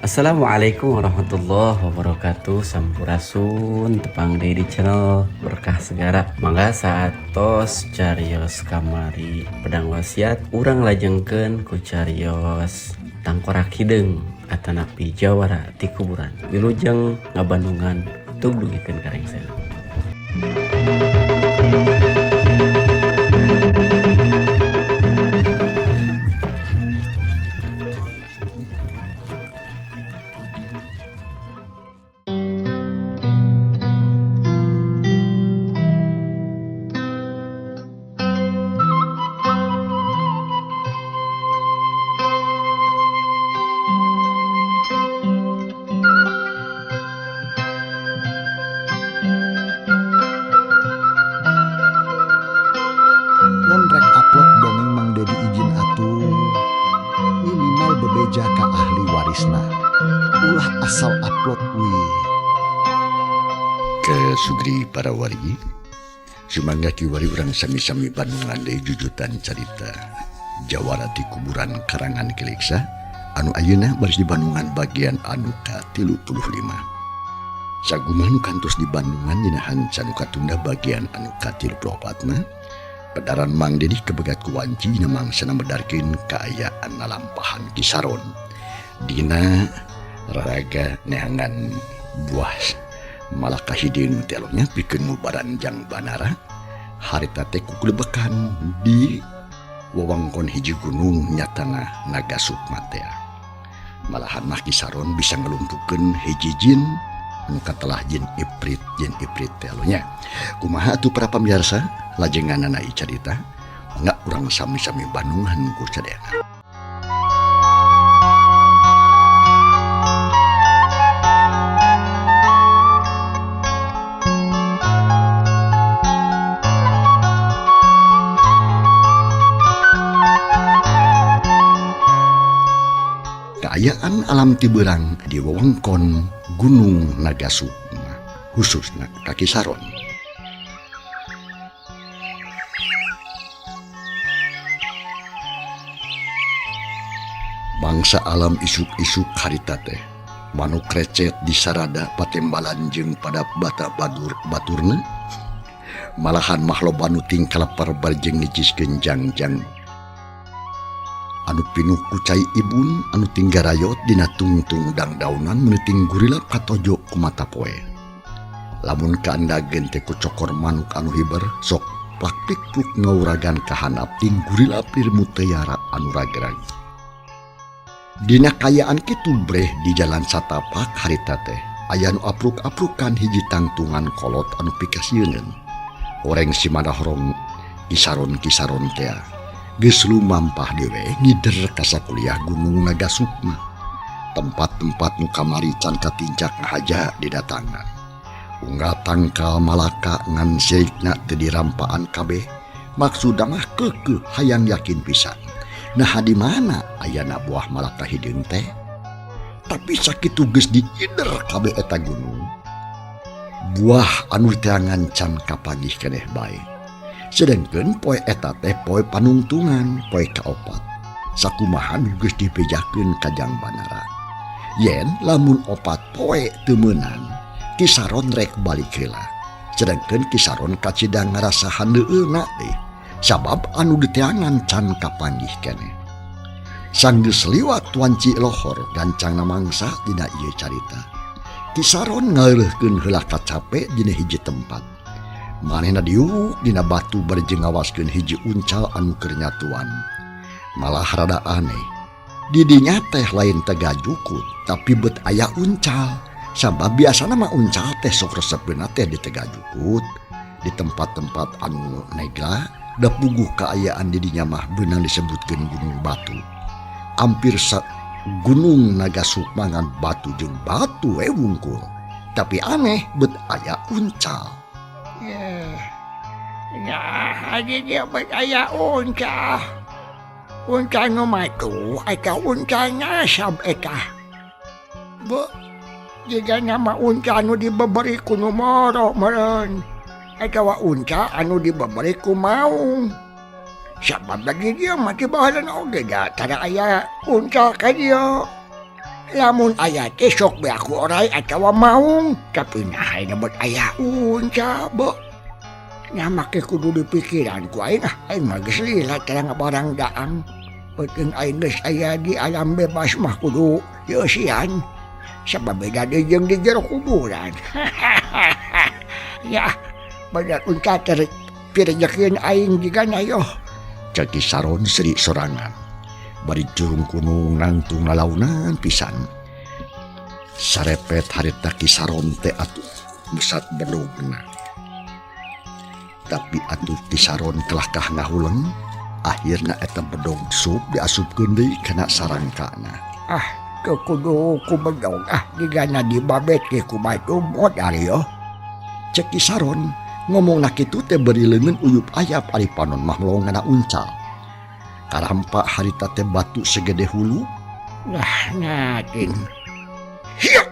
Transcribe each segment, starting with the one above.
Assalamualaikum warahmatullahi wabarakatuh. Sampurasun, tepang deui di channel Berkah Segara. Mangga saatos carios kamari pedang wasiat, urang lajengkeun ku carios tangkorak hideung atanapi jawara ti kuburan. Wilujeng ngabandungan, tug dugikeun ka rengsena. Mun rek upload dongeng Mang Dedi izin atuh, minimal bebeja ka ahli warisna, ulah asal upload wih. Ke Sugri para wargi, sumangga kiwari urang sami-sami bandungan deui jujutan carita Jawara ti kuburan karangan Ki Leksa anu ayeuna baris di Bandungan bagian anu ka-35. Sakumaha nu kantos di Bandungan dina hanca nu katunda bagian anu ka-34 mah, pedaran Mang Dedi kebegat ku wanci dina mangsana medarkeun kaayaan lalampahan Ki Saron dina raraga neangan buah malaka hideung teh nya pikeun ngubaran jang banara. Harita teh kuklebekan di wewengkon hiji gunung nyatana Naga Sukma teh. Malahan mah Ki Saron bisa ngelumpukeun hiji jin anu katelah jin iprit, jin iprit teh nya. Kumaha atuh para pamirsa lajenganana ieu carita? Mangga urang sami-sami bandungan ku sadayana. Kaayaan alam tiberang di wewengkon Gunung Naga Sukma, khususna ka Ki Saron. Bangsa alam isuk-isuk harita teh manuk recet di sarada patembalan jeung pada bata badur baturna, malahan mah loba nu tingkalepar barjeng nijiskeun jangjang anu pinuh ku cai ibun anu tinggarayot dina tungtung dangdaunan meuting gurila katojo ku mata poe. Lamun kaandageun teh ku cokor manuk anu hiber sok plak-plik-pluk ngauragan kahanap ting gurila pir muteyara anu ragrag. Dina kayaan kitu breh di jalan satapak harita teh aya nu apruk-aprukan hiji tangtungan kolot anu pikasieuneun. Oreng simada horong kisaron-kisaron tea geus lumampah dewe ngider ka sakuliah Gunung Naga Sukma. Tempat-tempat nu kamari can katincak ngahaja didatangan. Unggal tangkal malaka ngan sirikna teu dirampaan kabeh, maksudna mah keukeuh hayang yakin pisan. Nah di mana ayana buah malaka hideung teh? Tapi sakitu geus diider kabeh eta gunung, buah anu diteangan can kapanggih keneh bae. Sedengkeun poe eta teh poe panungtungan, poe kaopat. Sakumaha nu geus dibejakeun ka Jang Banara. Yen lamun opat poe teu meunang, Ki Saron rek balik heula. Sedengkeun Ki Saron kacida ngarasa handeueuna teh, sabab anu diteangan can kapanggih keneh. Sanggeus liwat wanci lohor gancangna mangsa dina ieu carita. Ki Saron ngaleuhkeun heula kacape dina hiji tempat. Manehna diuk dina batu bari jeung ngawaskeun hiji uncal anu keur nyatuan. Malah rada aneh. Didinya teh lain tega jukut, tapi bet aya uncal. Sabab biasana mah uncal teh sok resepeuna teh di tega jukut, di tempat-tempat anu negla, da puguh kaayaan didinya mah beunang disebutkeun gunung batu. Hampir sa gunung Naga Sukma ngan batu jeung batu we wungkul. Tapi aneh bet aya uncal. Nah, di dia bet aya uncal. Uncal nu matu eta uncal ngasab eta. Bu, jiga nama uncal nu dibeberi ku nu moro meureun. Eta wa uncal anu dibeberi ku maung. Sabab lagi dia mati baheula oge da tara aya uncal ka dieu. Lamun aya teh sok beak ku oray atawa maung, tapi nah ayeuna bet aya unca be. Nya make kudu dipikiran ku aing ah, aing mah geus lila tara ngabarang daang. Peuting aing geus aya di alam bebas mah kudu dieusian. Sabab beda deui jeung di jero kuburan. Ya, bener unca teh pirejekieun aing jigana yoh. Cek Ki Saron seuri sorangan. Bari jurung kunung nangtung lalaunan pisan. Sarepet harita Ki Saron teh atuh mesat bedogna. Tapi atuh Ki Saron kelakah ngahuleng, akhirna eta bedog sup diasupkeun deui kana sarangkana. Ah, teu kudu ku bedog ah jigana dibabet ge ku batu modal yoh. Cek Ki Saron ngomongna kitu teh bari leungeun uyup ayap ari panon mah melong ngana uncal. Karampa harita teh batu segede hulu. Nah, ngatin. Hiya!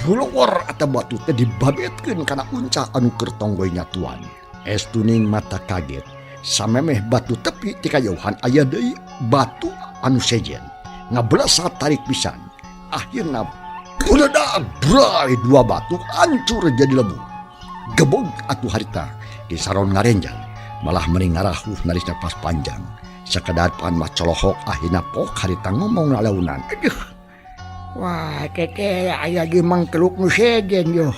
Buluwar eta batu teh dibabetkeun kana uncal anu keur tonggoy nyatuan. Es tuning mata kaget. Samemeh batu tepi ti kajauhan aya deui batu anu sejen. Ngablasa tarik pisan. Akhirna buledag bray dua batu hancur jadi lebu. Gebog atuh harita Ki Saron ngarenjang malah meni ngarahuh naris napas panjang. Sakedar pan mah colohok akhirna pok harita ngomong lalaunan. Aduh. Wah, teteh aya di mangkeluk nu sejen yo.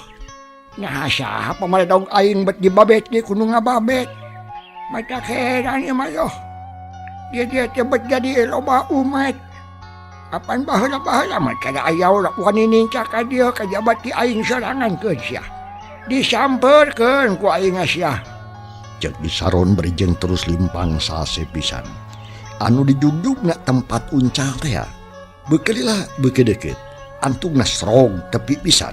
Nah, saha pamaledog aing bet dibabet ge kudu ngababet. Mata heran ieu mah yo. Dia teh bet jadi loba umat. Apan baheula-baheula mah kada aya wani nincak ka dieu kajabat ti aing sorangan keun sia. Disamperkeun ku aing sia. Cek Ki Saron bari jeung terus limpang sase pisan. Anu dijugjugna tempat uncal teh ya. Beukeulila beuki deukeut. Antungna srog tepi pisan.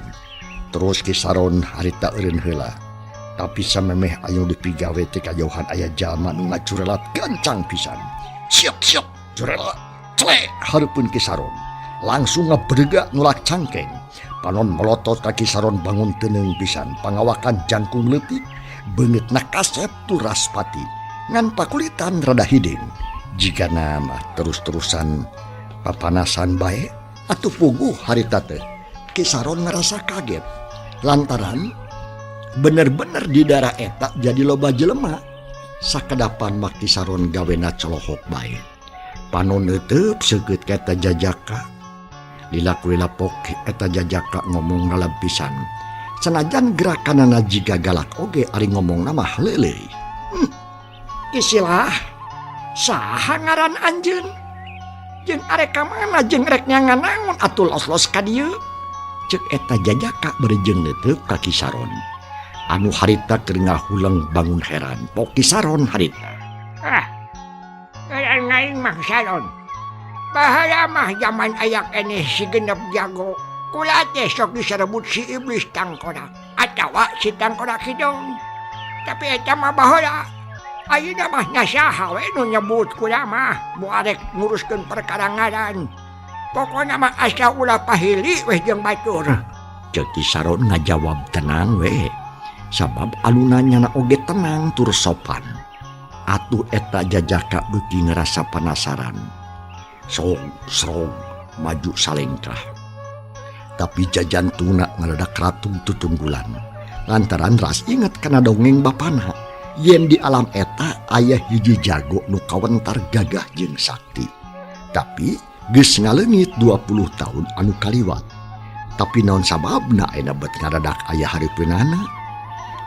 Terus Ki Saron harita eureun heula. Tapi samemeh anu dipigawe teh kajauhan aya jalma nu ngacurelat gancang pisan. Siap-siap curelat. Clek hareupeun Ki Saron. Langsung ngabrega nulak cangkeng. Panon melotot ka Ki Saron bangun teuneung pisan. Pangawakan jangkung leutik, beungeutna kasep turaspati. Ngan pakulitan rada hideung. Jigana mah terus-terusan papanasan bae atuh puguh harita teh. Ki Saron ngerasa kaget lantaran bener-bener di daerah eta jadi loba jelema. Sakedapan mah Ki Saron gawena colohok bae. Panon neuteub seukeut ka eta jajaka. Lila-lila pok eta jajaka ngomong ngalab pisan. Sanajan gerakanana jiga galak oge ari ngomongna mah leuleuy. Isilah saha ngaran anjeun? Jeung arek ka mana jeung rek nyangan naon atuh los-los ka dieu? Cek eta jajaka bari jeung neuteub ka Ki Saron. Anu harita keur ngahuleng bangun heran. Pok Ki Saron harita. Ah, ngaran aing mah Saron. Baheula mah jaman aya keneh si genep jago. Kula teh sok diserebut si iblis tangkorak atawa si tangkorak hidung. Tapi eta mah baheula. Ayeuna mah nya saha we nu nyebut kula mah moal rek nguruskeun perkara ngaran. Pokona mah asa ulah pahili weh jeung batur. Cek Ki Saron ngajawab tenang we. Sabab aluna nyana oge tenang tur sopan. Atuh eta jajaka beuki ngerasa penasaran. Srog srog maju salengkah. Tapi jajantungna ngaledak ratung tutunggulan. Lantaran ras inget kana dongeng bapana. Yen di alam eta aya hiji jago nu kawentar gagah jeung sakti. Tapi geus ngaleungit 20 tahun anu kaliwat. Tapi naon sababna ayeuna bet ngadadak aya hareupeunana?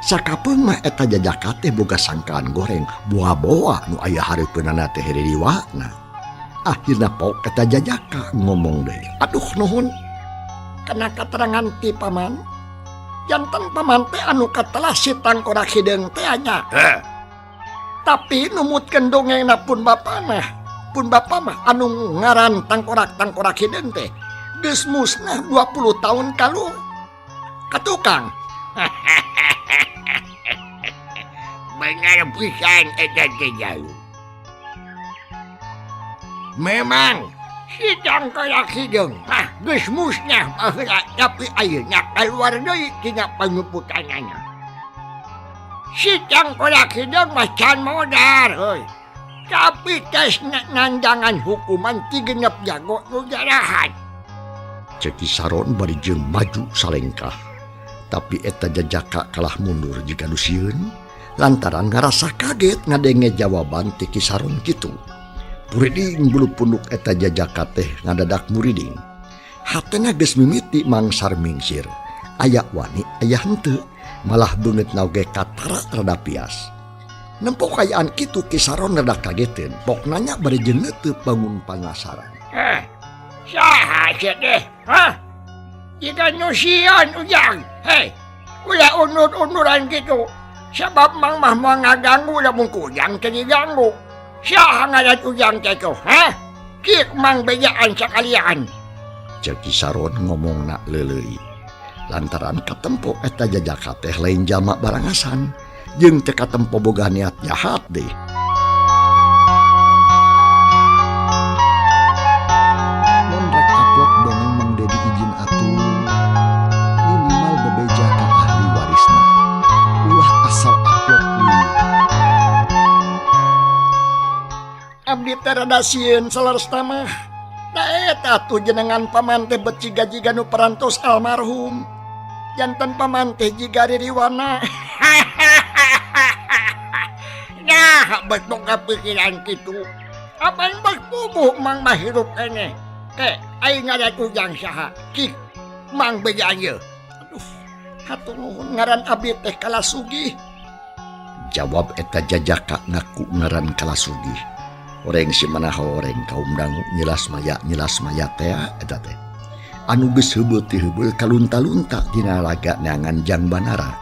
Sakapeung mah eta jajaka teh boga sangkaan goreng boa-boa nu aya hareupeunana teh ririwana. Akhirna pok eta jajaka ngomong deui. Aduh nuhun. Kana katerangan ti paman. Janten paman teh anu katelah si tangkorak hideung teh nya. Tapi numutkeun dongengna pun bapa mah. Pun bapa mah anu ngaran tangkorak-tangkorak hideung teh geus musnah 20 tahun kalu. Katukang. Bener pisan eta teh jalu. Memang si tangkorak hideung mah geus musnah baheula tapi ayeuna kaluar deui tina panyuputanana. Si tangkorak hideung mah can modar heuy. Tapi tes nandangan hukuman ti genep jago nu jarahat. Cek Ki Saron bari jeung maju salengkah. Tapi eta jajaka kalah mundur jiga nu sieun lantaran ngarasa kaget ngadenge jawaban ti Ki Saron kitu. Puriding bulu punduk eta jajaka teh ngadadak muriding. Hatena geus mimiti mangsar mingsir. Aya wani aya henteu, malah beungeutna oge katara rada pias. Nempo kaayaan kitu Ki Saron rada kageteun, pok nanya bari jeung neuteub bangun panasaran. Saha sia teh? Hah? Jiga nu sieun Ujang. Hei, ulah undur-unduran kitu. Sabab Mang mah moal ngaganggu lamun ku Ujang teh diganggu. Saha ngaran Ujang teh tuh? Hah? Cik Mang bejaan sakalian. Cek Ki Saron ngomongna leuleuy. Lantaran katempo eta jajaka teh lain jalma barangasan jeung teu katempo boga niat jahat deh. Mun rek upload dongeng Mang Dedi izin atuh. Minimal bebeja ka ahli warisna. Ulah asal upload we. Abdi teh rada sieun saleresna mah. Da eta atuh jenengan paman teh bet jiga-jiga nu parantos almarhum. Janten paman teh jiga ririwana. Nah, bet boga pikiran kitu. Apan bet puguh Mang mah hirup keneh. Ke, aing ngaran Ujang saha? Cik, Mang bejaan ieu. Aduh, hatur nuhun ngaran abdi teh Kalasugih. Jawab eta jajaka ngaku ngaran Kalasugih. Oreng si manaha oreng kaum dangu nyelas maya tea eta teh. Anu geus heubeul ti heubeul kalunta-lunta dina raga neangan Jang Banara.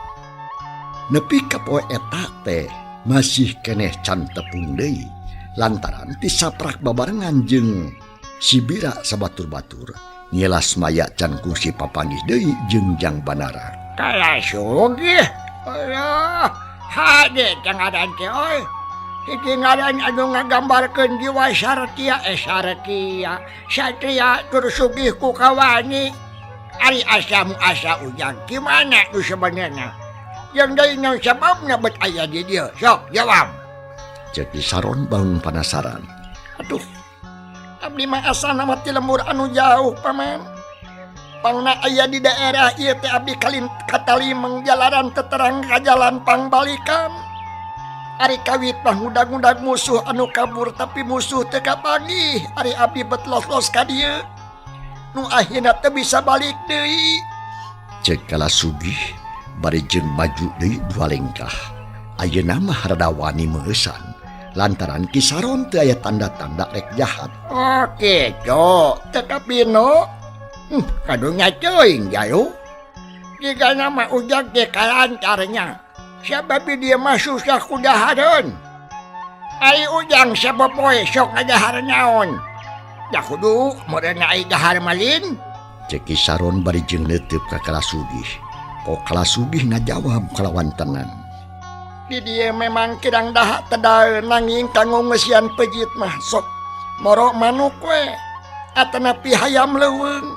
Nepi ka poe eta teh masih keneh can tepung deui lantaran tisaprak babarengan jeung si Bira sabatur-batur nyelas maya can kungsi papanggih deui jeung Jang Banara. Kalasugih. Alah, hade teh ngaran teh euy. Hiji ngaran anu ngagambarkeun jiwa sartia satria tur sugih ku kawani. Ari asamu asa Ujang gimana nu sebenarnya? Yang deui naon sababna bet aya di dieu? Sok jawab. Cek Ki Saron bangun panasaran. Aduh, abdi mah asana mah ti lembur anu jauh paman. Pangna aya di daerah ieu teh abdi kalin katalimeng jalanan teterang ka jalan pangbalikan. Ari kawit mah ngudag-ngudag musuh anu kabur tapi musuh teu kapanggih. Ari abdi bet los-los ka dieu. Nu akhirna teu bisa balik deui. Cek Kalasugih bari jeung maju deui dua lengkah. Ayeuna mah rada wani meueusan lantaran Ki Saron teu aya tanda-tanda rek jahat. Oke, cok, tetapi no. Kadunya teuing jalu. Jika nama Ujang teh kalantarnya. Sabab dia mah susah kudahareun. Ari Ujang sapopoe sok ngadahar naon. Da kudu meureun ai dahar malin. Cek Ki Saron bari jeung neuteub ka Kalasugih. Kok Kalasugih ngajawab kalawan tenang. Di dieu memang kirang dahak tedaeun nanging kanggo ngeusian pejit mah sok moro manuk we. Atanapi hayam leuweung.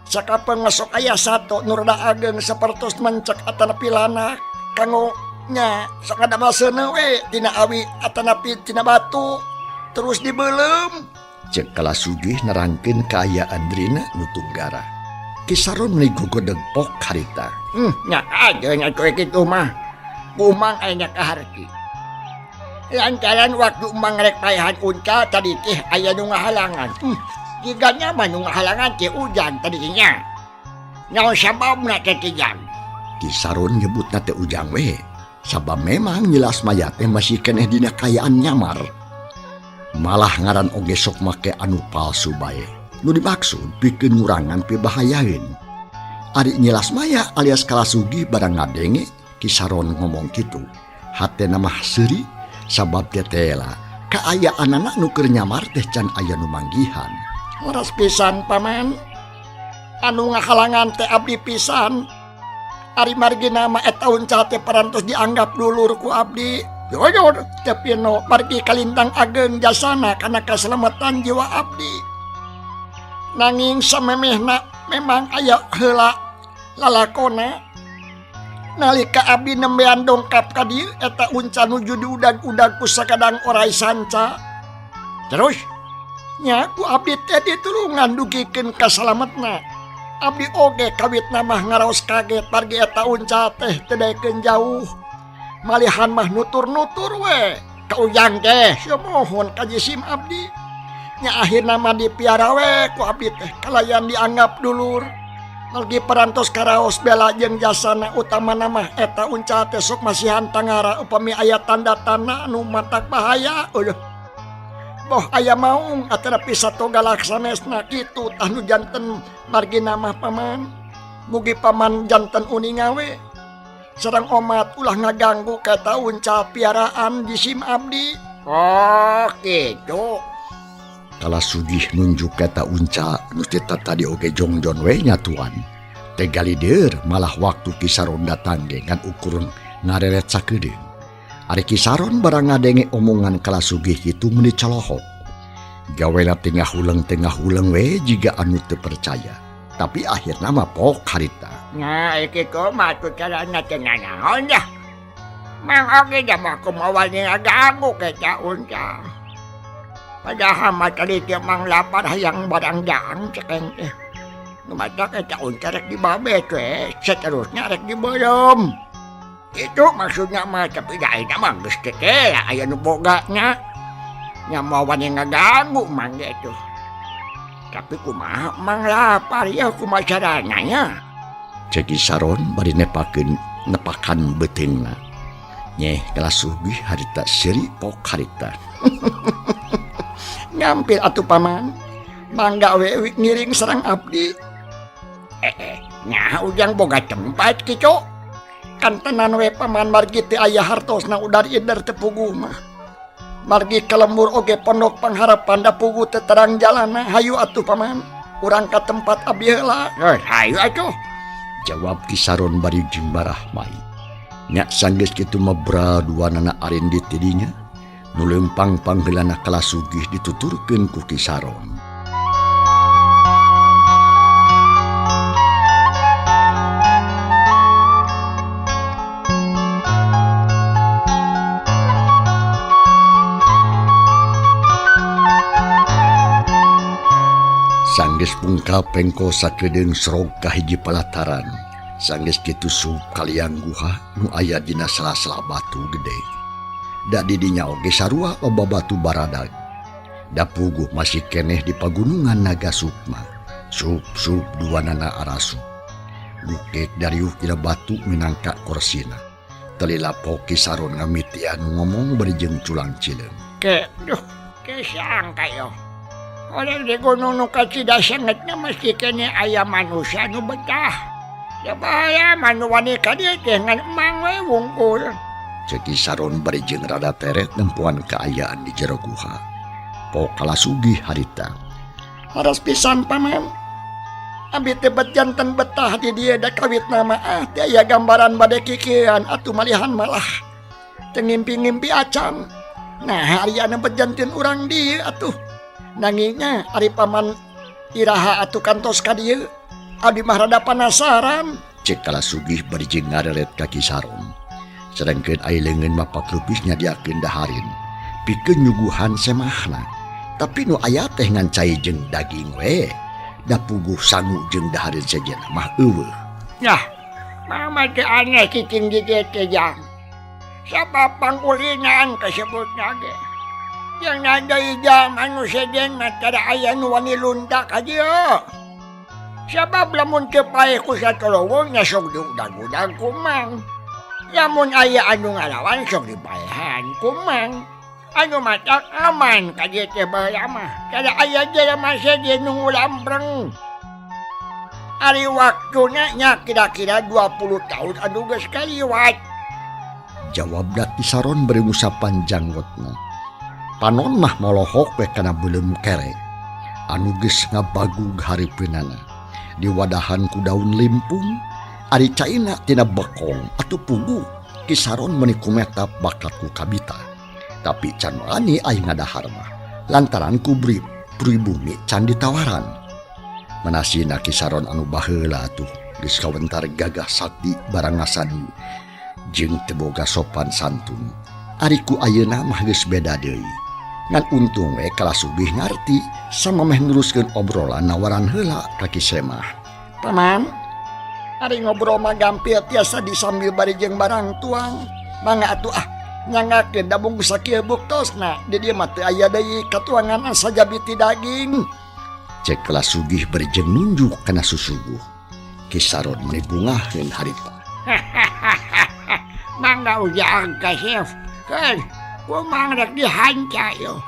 Sakapeung masuk aya sato nu rada ageng sapertos mencek atanapi lanak kanggo nya sok ada maseuna we tina awi atanapi tina batu terus dibeuleum. Cek Kalasugih nerangkeun kaayaan dirina nu tunggara. Ki Saron meuni gogodeg pok harita. Nya aja nya koe kitu mah. Kumang aya nya kaharti. Lantaran waktu Mang rek paehan unta tadi teh aya nu ngahalangan. Jiga nya mah nu ngahalangan teh Ujang tadi nya. Naon sababna teh Ujang? Ki Saron nyebutna teh Ujang we. Sabab memang nyelas maya teh masih keneh dina kaayaan nyamar. Malah ngaran oge sok make anu palsu bae. Nu dimaksud pikeun ngurangan pibahayaeun. Ari nyelas maya alias Kalasugih barang ngadenge Ki Saron ngomong kitu. Hatena mah seuri sabab tetela kaayaanana nu keur nyamar teh can aya nu manggihan. Leres pisan paman. Anu ngahalangan teh abdi pisan. Ari margi nama eta unca teh parantos dianggap dulur ku abdi. Jujur tapi no margi kalintang ageng jasana kana kaselamatan jiwa abdi. Nanging samemehna memang aya heula lalakona. Nalika abdi nembean dongkap ka dieu eta unca nuju diudag-udag ku sakadang orai sanca. Terus nya ku abdi teh ditulungan dugikeun kasalametna. Abdi oge kawitna mah ngaraos kaget margi eta unca teh teu daekeun jauh. Malihan mah nutur-nutur we. Ka ujang teh sumuhun ka jisim abdi. Nya akhirna mah dipiara we ku abdi teh kalayan dianggap dulur. Margi parantos karaos bela jeung jasana utamana mah eta unca teh sok masihan tangara upami aya tanda-tanda anu matak bahaya. Eueuh. Boh aya maung atanapi sato galak sanesna kitu tah nu janten margina mah paman. Mugi paman janten uninga we. Sareng omat ulah ngaganggu ka eta unca piaraan jisim abdi. Oh kitu. Kala sugih nunjuk ka eta unca nu teh tadi oge jongjon we nyatuan. Teh galider malah waktu Ki Saron datang ge ngan ukur ngareret sakedeung. Ari Ki Saron barang ngadenge omongan kala sugih kitu meuni colohok. Gawena tengah huleng we jiga anu teu percaya. Tapi akhirna mah pok harita. Nah, iki kumaha tuh carana teh nanaon dah. Mang oge da mah kumaha wani ngaganggu ka eta unca. Padahal mah tadi teh mang lapar hayang barang daang cekeng teh. Nu matak eta unca rek dibabet we, seterusnya rek dibeureum. Itu maksudnya mah, tapi da ayeuna mah geus teh teh aya nu boga nya. Nya moal wani ngaganggu mang ge tuh. Tapi kumaha mang lapar ya kumaha carana nya? Cek Ki Saron bari nepakan beuteungna. Nyeh kalah sugih harita seuri pok harita. Ngampil atuh paman. Mangga we ngiring sareng abdi. Nya ujang boga tempat kitu. Kantenan we paman margi teu aya hartosna udar ider teu puguh mah. Margi ka lembur oge pondok pangharapan da puguh teu terang jalana. Hayu atuh paman. Urang ka tempat abdi heula. Hayu atuh. Jawab Ki Saron bari jeung marah mai. Nya sanggeus kitu mah bra duanana arindit ti dinya. Nu leumpang pangheulana kala sugih dituturkeun ku Ki Saron. Sanggeus pungkal pengko sakedeung serog ka hiji palataran. Sanggeus kitu sup kaliang guha nu aya dina sela-sela batu gede. Da didinya oge sarua loba batu baradag. Da puguh masih keneh di pagunungan Naga Sukma. Sup-sup duanana arasup. Gukek dariuh dina batu minangka korsina. Telila Ki Saron ngamitian ngomong bari jeung culang cileung. Ke, duh, ke sangka yo. Oleh di gunung nu kacida sangetna mesti kene aya manusia nu betah. Ya bahaya manu wani ka dieu teh ngan emang we wungkul. Cek Ki Saron bari jeung rada teret nempoan kaayaan di jero guha. Pok kala sugih harita. Haras pisan paman. Abi teh bet janten betah di dieu da kawitna mah ah teh aya gambaran bade kikieuan atuh malihan malah teu ngimpi-ngimpi acan. Nah, ari anu bet janten urang dieu atuh. Nangingnya ari paman iraha atuh kantos ka dieu. Abdi mah rada panasaran. Cek kala sugih bari jeung ngareret ka Ki Saron. Sedangkeun ai leungeun mah paklupis nyadiakeun dahareun. Pikeun nyuguhan semahna. Tapi nu aya teh ngan cai jeung daging we. Da puguh sangu jeung dahareun sejenna mah eueuh. Yah, mama teh aneh cicing di dieu teh jang. Sabab pangulinaan kasebutna ge. Yang nada ija anu sejen mah tara aya nu wani lunta ka dieu. Sabab lamun teu paeh ku satolowong nya sok diudag-udag ku mang. Lamun aya anu ngalawan sok dipaehan ku mang. Anu matak aman ka dieu teh baheula mah. Tara aya jelema sejen nu ngulampreng. Ari waktuna nya kira-kira 20 tahun anu geus kaliwat. Jawabna Ki Saron bari ngusapan janggotna. Panon mah molohok we kana beuleum kere. Anu geus ngabagug hareupeunana. Diwadahan ku daun limpung, ari caina tina bekong atuh puguh. Ki Saron meuni kumetap bakat ku kabita. Tapi can wani ai ngadahar mah. Lantaran ku pribumi can ditawaran. Manasina Ki Saron anu baheula atuh geus kawentar gagah sakti barangasan jeung teu boga sopan santun. Ari ku ayeuna mah geus beda deui. Ngan untung we kala sugih ngarti samameh neruskeun obrolan nawaran heula ka Ki Semah. Paman, ari ngobrol mah gampil tiasa disambil bari jeung barang tuang. Mangga atuh ah nyangakeun da bungkus sakieu buktosna. Di dieu mah teu aya deui katuangan sajabi ti daging. Cek Kala Sugih bari jeung nunjuk kana susuguh. Ki Saron meni bungaheun harita. Mangga ujang kasef. Keun, ku mang rek dihanca yo.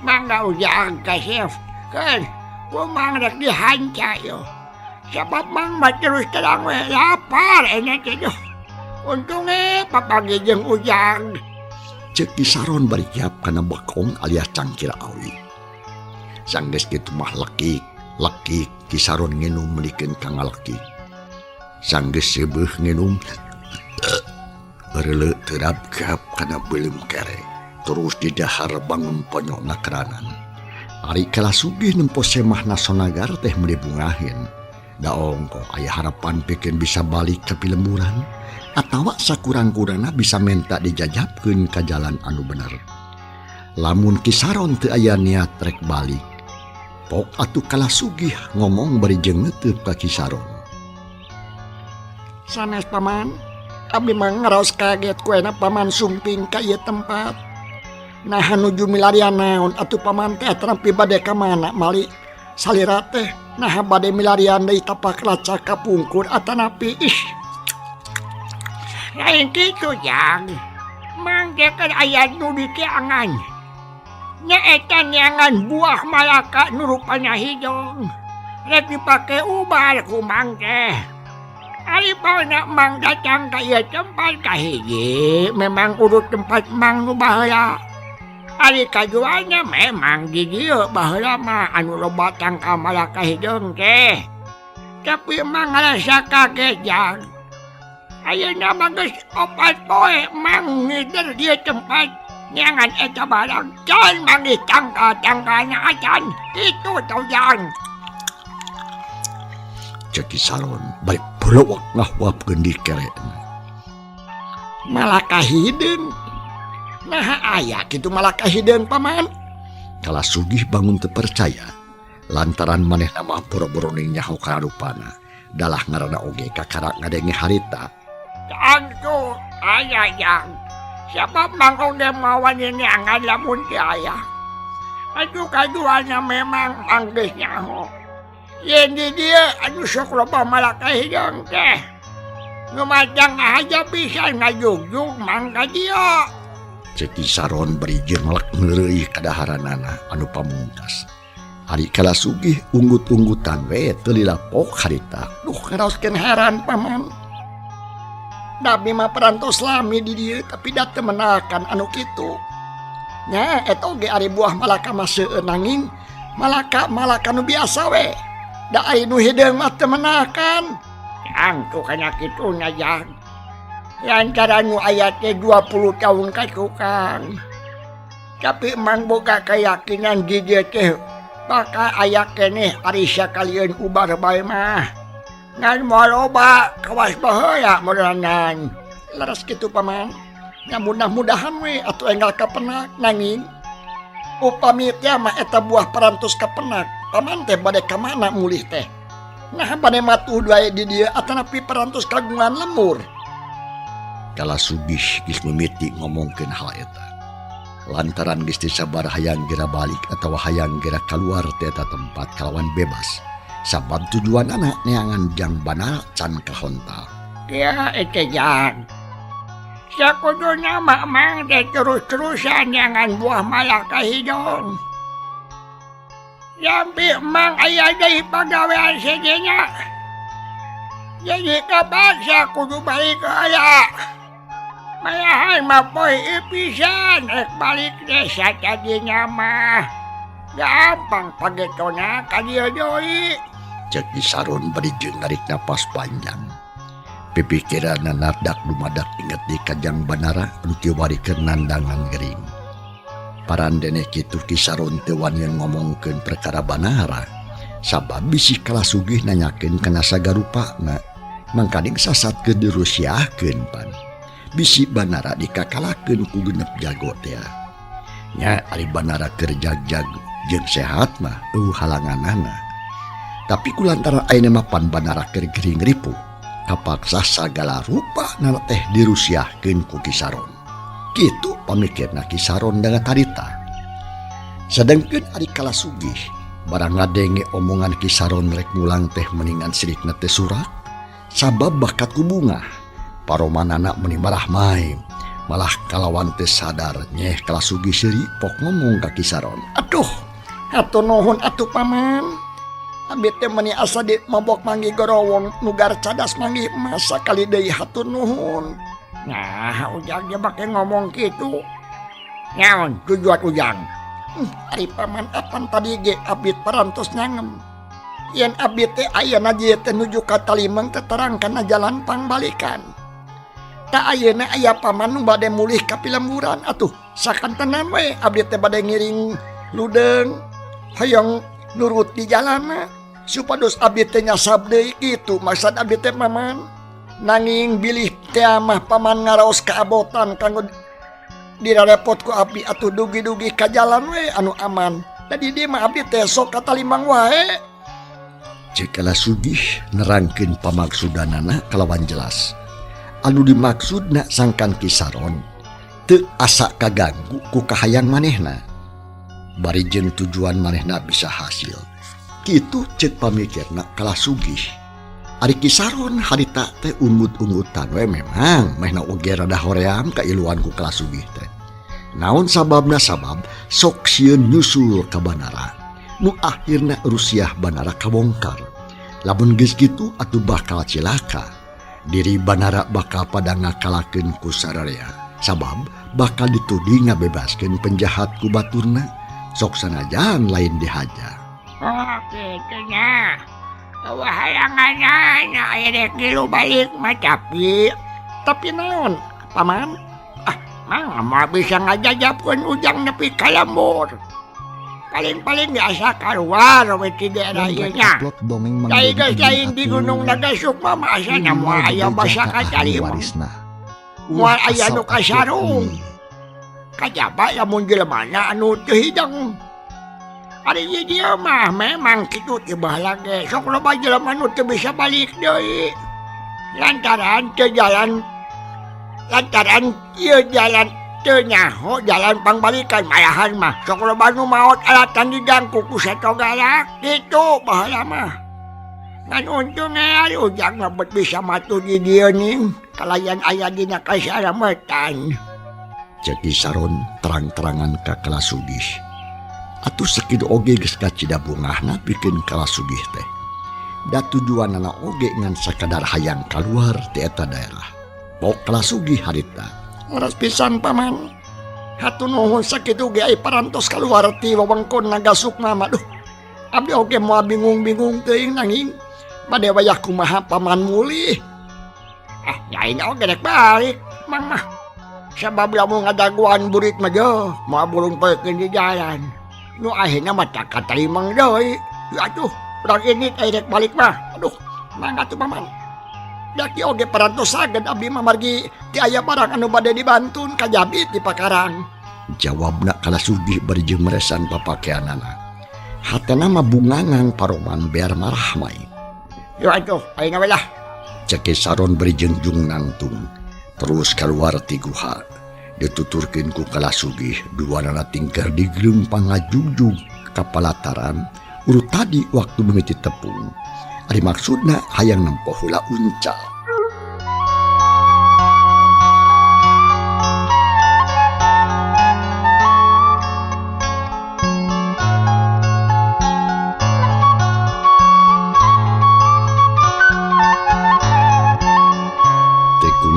Mangga ujang kasef. Keun, ku mang rek dihanca yo. Sebab mang mah terus terang we lapar enak teh. Untunge papanggih jeung ujang. Cek Ki Saron bari kiap kana bekong alias cangkir awi. Sanggeus kitu mah lekik, lekik Ki Saron nginum melikeun ka ngalekik. Sanggeus seubeuh nginum eureuleu terap kiap kana beuleum kere. Terus didahar bangun ponyokna keranan. Ari Kala Sugih nempo semahna sonagar teh meuli bungaheun. Da ongko aya harapan pikeun bisa balik ka pilemburan atawa sakurang-kurangna bisa menta dijajabkeun ka jalan anu bener. Lamun Ki Saron teu aya niat rek balik, pok atuh Kala Sugih ngomong bari jeung neuteub ka Ki Saron. Sanes paman, abdi mah ngaraos kaget kuena paman sumping ka ieu tempat. Nah nuju milarian naon atuh paman teh terampi bade ka mana mali salira teh nah bade milarian deui tapak lacak kapungkur atanapi ih. Lain kitu jang. Mang teh kan aya nu dikeangan. Nya eta neangan buah malaka nu rupana hidung. Rek dipake ubar ku mang teh. Ari pauna mang datang ka ieu tempat kahiji memang urut tempat mang nu baheula. Ari kajualna memang di dieu baheula mah anu loba tangkal malaka hideung teh. Tapi mang ngarasa kaget jang. Ayeuna mah geus 4 poe mang ngider dieu tempat neangan eta barang can manggih tangkal-tangkalna acan. Kitu tau jang. Cek Ki Saron bari pelewak ngahuapkeun di kerekna. Malaka hideung. Nah aya kitu malaka hideung paman. Kala Sugih bangun teu percaya lantaran manehna mah boro-boro ning nyaho karupana. Dalah ngaranna oge kakara ngadenge harita. Tangtu aya jang. Sebab mang oge mawa neangan lamun teu aya. Atuh kaduana memang mang geus nyaho. Yen di dieu anu sok loba malaka hideung teh. Nu majang aja bisa ngajugjug mang ka dieu. Cek Ki Saron bari jeung lek ngeureui kadaharanana anu pamungkas. Ari Kala Sugih unggut-unggutan we teu lilapok harita. Duh ngaraoskeun heran paman. Da abdi mah parantos lami di dieu tapi da teu menakan anu kitu. Nya eta oge ari buah malaka mah seueur nanging malaka-malaka nu biasa we. Da ari nu hideung mah teu menakan. Yang tuh kana kitu nya jang. Lantaran nu aya teh 20 tahun ka tukang. Tapi mang boga keyakinan di dieu teh bakal aya keneh ari sakalieun ubar bae mah. Ngan moal loba kawas baheula meureunan. Leres kitu paman. Nya mudah-mudahan we atuh enggal kapenak nanging upami teh mah eta buah parantos kapenak. Paman teh bade ka mana mulih teh? Nah bade matuh wae di dieu atanapi parantos kagungan lemur. Kala Sugih geus mimiti ngomongkeun hal eta. Lantaran geus teu sabar hayang gera balik atawa hayang gera kaluar ti eta tempat kalawan bebas. Sabab tujuanana neangan jang banal can kahontal. Ya eta jang. Sakuduna mah mang teh terus-terusan neangan buah malaka hideung. Jambi mang aya deui pagawean sejenna. Jadi kapaksa kudu balik heula. Malahan mah poe pisan rek balik desa tadinya mah. Gampang pagetona ka dieu deui. Cek Ki Saron bari jeung narik napas panjang. Pipikiranna nadak dumadak inget di kajang banara anu kiwari keur nandangan gering. Parandene kitu Ki Saron teu wani ngomongkeun perkara banara Sabab bisi Kala Sugih nanyakeun kana sagarupana, mangkaning sasat keur dirusiahkeun pan. Bisi Banara dikakalakeun ku genep jago teh. Nya ari Banara keur jag-jag jeung sehat mah eueuh halanganana. Tapi kulantaran ayeuna mah pan Banara keur gering ripuh, kapaksa sagala rupa nana teh dirusiahkeun ku Ki Saron. Kitu pamikirna Ki Saron dengan harita. Sedengkeun ari Kala Sugih barang ngadenge omongan Ki Saron rek mulang teh mendingan sirikna teh surak, sabab bakat ku bungah. Paromanana meni marah mae. Malah kalawan teh sadar nyeh Kala Sugih seuri pok ngomong ka Ki Saron. Aduh, hatur nuhun atuh paman. Abi teh meni asa di mabok manggih gorowong nugar cadas manggih emas sakali deui hatur nuhun. Nah, Ujang ge make ngomong kitu. Naon tujuan Ujang? Ari paman apan tadi ge abdi parantos nyangem. Yen abdi teh ayeuna dieu teh nuju ka Talimeng teh terang kana jalan pangbalikan. Tak ayeuna aya paman nu bade mulih ka pilemburan atuh sakantenan we abdi teh bade ngiring ludeung hoyong nurut di jalanna supados abdi teh nyasab deui kitu maksud abdi teh paman. Nanging bilih teh mah paman ngaraos kaabotan kanggo dirarepot ku abdi atuh dugi-dugi ka jalan we anu aman. Da di dieu mah abdi teh sok ka Talimang wae. Ceuk Kala Sugih nerangkeun pamaksudanana kalawan jelas. Anu dimaksudna sangkan Ki Saron teu asa kaganggu ku kahayang manehna. Bari jeung tujuan manehna bisa hasil. Kitu ceuk pamikirna Kala Sugih. Ari Ki Saron harita teh ungut-ungutan we memang mehna oge rada hoream kailuan ku Kala Sugih teh. Naon sababna sabab sok sieun nyusul ka Banara. Nu akhirna rusiah Banara kabongkar. Lamun geus kitu atuh bakal cilaka. Diri Banara bakal pada ngakalakeun ku sararea. Sabab bakal dituding ngabebaskeun penjahat ku baturna. Sok sanajan lain dihaja. Oh, kitu nya. Wah, hayanganna nya aya rek ngilu balik mah tapi naon paman? Ah, mang moal bisa ngajajapkeun Ujang nepi ka lembur. Paling-paling biasa keluar we ti daerah ieu nya. Upload dongeng Mang Cai Dedi geus lain di izin Gunung atuh. Naga Sukma mah asana moal Minimal aya bebeja basa ka ka ahli Talimang. warisna. Moal Ulah aya asal nu upload kasarung. nih. Kajaba lamun jelemana anu teu hidang. Ari ieu dieu mah memang kitu teh baheula ge sok loba jelema nu teu bisa balik deui. Lantaran teu jalan, lantaran ieu jalan teu nyaho jalan pangbalikan malahan mah sok loba nu maot alatan diganggu ku seto galak kitu baheula mah. Ngan untung ari Ujang mah bet bisa matu di dieu ning kalayan aya dina kasalametan. Ceuk Ki Saron terang-terangan ka Kala Sugih. Atuh sakitu oge geus kacida bungahna pikeun Kala Sugih teh. Da tujuanana oge ngan sakadar hayang kaluar ti eta daerah. Pok Kala Sugih harita. Leres pisan paman. Hatur nuhun sakitu ge ai parantos kaluar ti wewengkon Naga Sukma mah. Duh, abdi oge moal bingung-bingung teuing nanging bade wayah kumaha paman mulih. Ah, nyaing oge rek balik mang mah. Sabab lamun ngadaguan burit mah jeuh moal burung poekeun di jalan. Nu akhirna mah tak katarimang deui. Ya atuh, urang ini teh rek balik mah. Aduh, mangga atuh paman. Daki oge parantos saged abdi mah margi ti aya barang anu bade dibantun kajabi ti pakarang. Jawabna Kala Sugih bari jeung meresan papakeanana. Hatena mah bungangang paroman bear marah mai. Yo atuh, ayeuna we lah. Ceuk Ki Saron bari jeung jung nangtung. Terus keluar ti guha. Dituturkeun ku Kala Sugih duanana tingkar digeung pangajugjug ka palataran urut tadi waktu mimiti tepung. Ari maksudna hayang nempo heula uncal.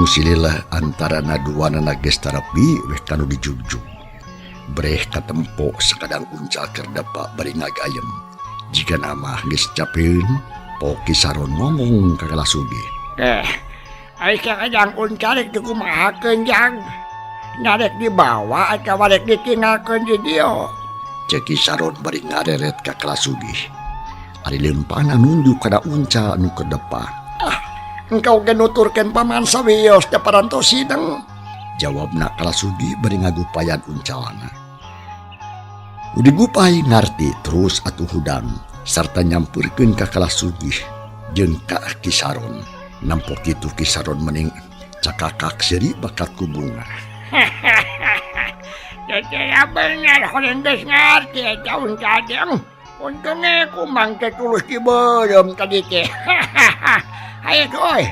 Sililah antara naduanana geus tarapi weh kanu dijugjug. Breh katempo sakadang uncal keur depa bari ngagayem. Jika nama geus capeun, Pok Ki Saron ngomong ka Kala Sugih. Ai sakadang uncal rek dikumahakeun jang? Narek dibawa atawa rek ditinggalkeun di dieu? Ceuk Ki Saron bari ngareret ka Kala Sugih. Ari leumpangna nunjuk kana uncal anu keur depah. Ah, engkau ge nuturkeun paman sawios da parantos sideng. Jawabna Kalasugi bari ngagupayan uncalna. Nu digupai ngarti terus atuh hudang sarta nyampeurkeun ka Kalasugih jeung ka Ki Saron. Nempo kitu Ki Saron mending cakakak seuri bakat ku bunga. Teteh bener horeng geus ngarti eta uncal teh. Untungnya ku mang teh tulus dibeureum tadi teh. Hayu euy,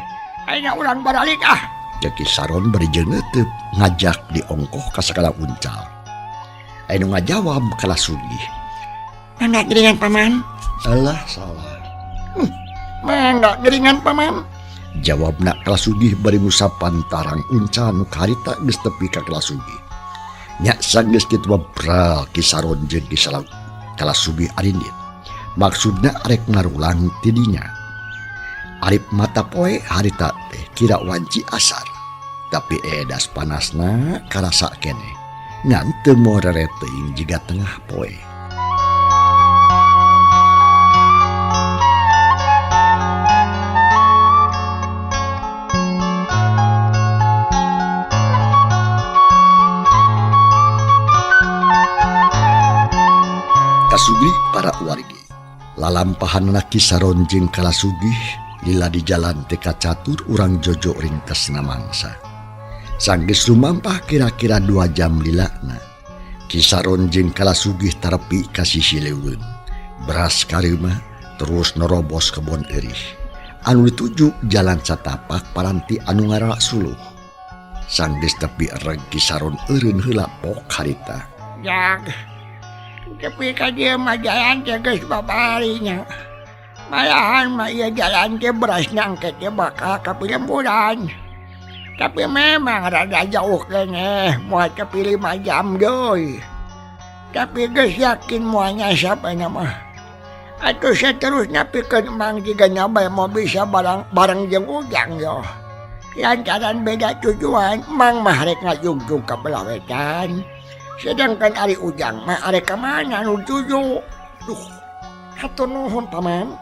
ayeuna urang baralik ah. Cek Ki Saron bari jeung neuteup ngajak diongkoh ka sagala uncal. Aya nu ngajawab Kalasugih. Mangga geringan paman. Alah salah. Mangga geringan paman. Jawabna Kalasugih bari ngusapan tarang uncal nu karita geus tepi ka Kalasugih. Nya sanggeus kitu mah bral Ki Saron jeung Ki Kalasugih arindit. Maksudna arek ngarulang ti dinya. Arip mata poe harita teh kira wanci asar. Tapi edas panasna karasa keneh. Ngan teu morere teuing jiga tengah poe. Kasugih para wargi. Lalampahanna Ki Saron jeung Kalasugih lila di jalan teh kacatur urang jojo ringkesna mangsa. Sanggeus lumampah kira-kira 2 jam lilana. Ki Saron jeung Kalasugih tarepi ka sisi leuweung. Beras kareuma terus nerobos kebon eurih. Anu dituju jalan satapak paranti anu ngara suluh. Sanggeus tepi reg Ki Saron eureun heula pok harita. Jak. Tepi ka dieu mah jalan teh geus babarinya. Malahan mah ieu jalan teh berasna engke teh bakal ka pilemburan. Tapi memang rada jauh keneh, moal tepi 5 jam deui. Tapi geus yakin moal nyasap ayeuna mah. Atuh saterusna pikeun mang jiga nyabae moal bisa bareng jeung Ujang yo. Lantaran beda tujuan, mang mah rek ngajugjug ka belah wetan. Sedangkan ari Ujang mah arek ka mana nu tuju. Duh, hatur nuhun paman.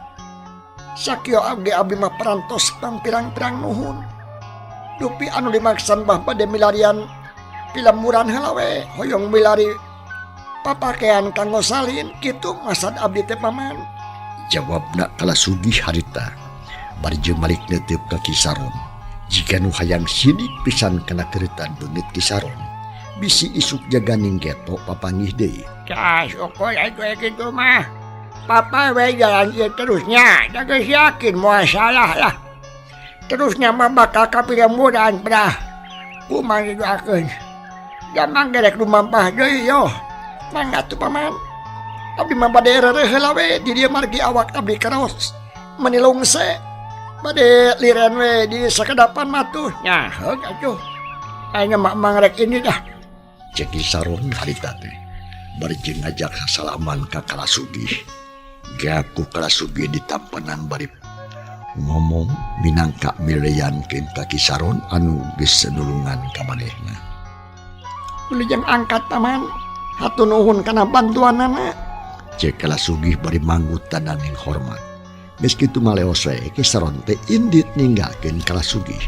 Sakieu abdi abdi mah parantos pang pirang-pirang nuhun. Dupi anu dimaksan bah bade milarian pilemburan heula we, hoyong milari papakean kanggo salin kitu masad abdi teh paman. Jawabna Kalasugih harita. Bari jeung malik neuteup ka Ki Saron. Jika nu hayang sidik pisan kana keureutan beungeut Ki Saron. Bisi isuk jaganing geto papanggih deui. Tah syukur atuh kitu mah. Papa we jalan ieu terusnya, da geus yakin moal salah lah. Terusnya mah bakal ka pilemburan brah. Kumaha didoakeun. Da mang gerek lumampah deui yo. Mangga atuh paman. Abdi mah bade reureuh heula we di dieu margi awak abdi karaos meuni lungse. Bade liren we di sakedapan mah tuh. Nya heug atuh. Ayeuna mah mang rek ini dah. Cek Ki Saron harita teh. Bari jeung ngajak salaman ka Kalasugih. Gaku Kalasugih ditampanan bari ngomong minangka mileyankeun ka Ki Saron anu geus nulungan ka manehna. Wilujeng angkat paman. Hatur nuhun kana bantuanana. Cek Kalasugih bari manggut tananing hormat. Geus kitu mah leos we Ki Saron teh indit ninggalkeun Kalasugih.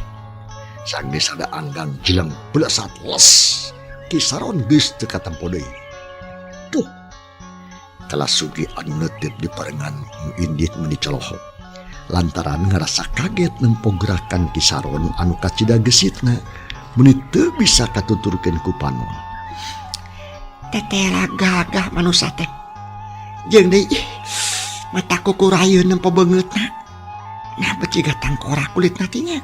Sanggeus ada anggang jileng belesat les. Ki Saron geus teu katempo deui. Tuh. Kalasugih anu neuteup di parengan nu indit meuni colohok. Lantaran ngarasa kaget nempo gerakan Ki Saron anu kacida gesitna meuni teu bisa katuturkeun ku panon. Tetera gagah manusa teh. Jeung deui ih, mata kukurayeun nempo beungeutna. Nah beciga tangkorak kulitna teh nya.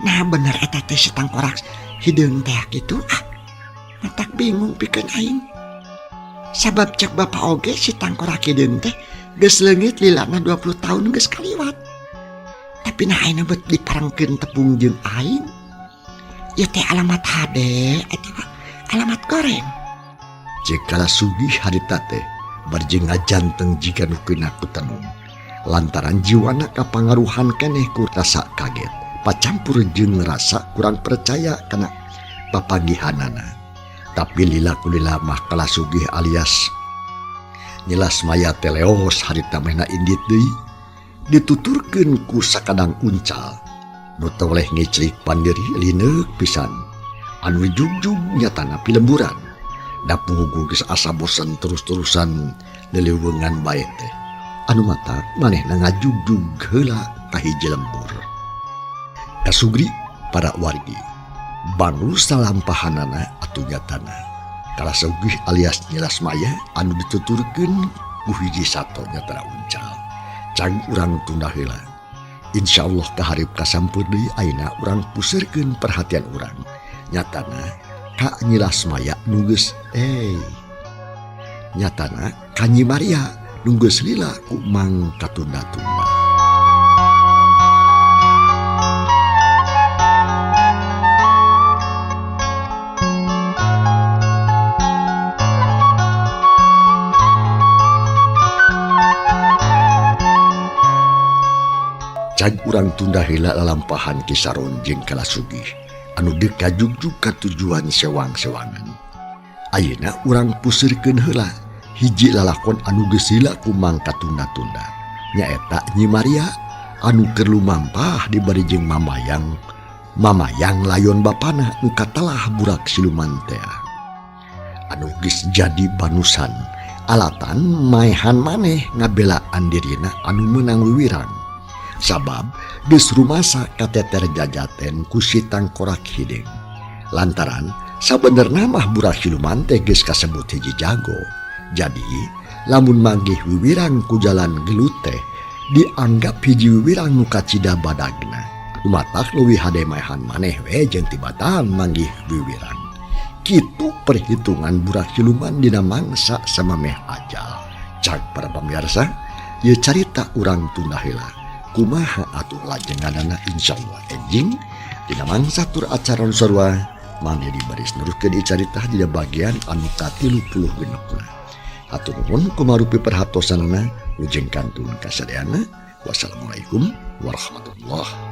Nah bener eta teh si tangkorak hideung teh kitu ah. Matak bingung pikeun aing. Sabab cek bapa oge si tangkorak hideung teh geus leungit lilana 20 tahun geus kaliwat. Tapi nah ayeuna bet diparengkeun tepung jeung aing. Ieu teh alamat hade eta mah alamat goreng. Cek Kalasugih harita teh bari jeung ngajanteng jiga nu keuna ku tenung. Lantaran jiwana kapangaruhan keneh ku rasa kaget, pacampur jeung rasa kurang percaya kana papanggihanana. Tapi lila kulila mah Kalasugih alias Nyilas Maya teleos harita mehna indit deui dituturkeun ku sakadang uncal nu teu weleh ngicrik pandiri lineuk pisan anu jugjug nyatana pilemburan da puguh geus asa bosen terus-terusan leleuweungan bae teh anu matak manehna ngajugjug heula ka hiji lembur. Kasugri para wargi banu salampahanana atuh nyatana Kalasugih alias Nyilas Maya anu dituturkeun ku hiji sato nyatana uncal. Cag urang tunda heula. Insyaallah kaharep kasampeur deui ayeuna urang puseurkeun perhatian urang. Nyatana ka Nyilas Maya nu geus nyatana ka Nyi Maria nu geus lila ku Mang katunda-tunda. Cag urang tunda heula lalampahan Kisaron jeung Kalasugih anu deuk kajugjug ka tujuan sewang-sewangan. Ayeuna urang puseurkeun heula hiji lalakon anu geus lila ku Mang katunda-tunda nyaeta Nyi Maria anu keur lumampah dibari jeung mamayang layon bapana nu katelah burak siluman tea anu geus jadi banusan alatan maehan maneh ngabelaan dirina anu meunang wiwirang. Sabab geus rumasa kateter jajaten ku si tangkorak hideung. Lantaran sabenerna mah burak siluman teh geus kasebut hiji jago. Jadi lamun manggih wiwirang ku jalan gelut teh dianggap hiji wiwirang nu kacida badagna. Lumatak leuwih hade maehan maneh we jeung tibatan manggih wiwirang. Kitu perhitungan burak siluman dina mangsa samameh ajal. Cag para pamirsa, ieu carita urang tunda heula. Kumaha atuh lajenganana insyaallah enjing dina mangsa tur acara nu sarua mangga dibaris neruskeun ieu carita dina bagian anu ka-36. Hatur nuhun kumarupi perhatosanana lujeng kantun kasadayana. Wassalamualaikum warahmatullahi.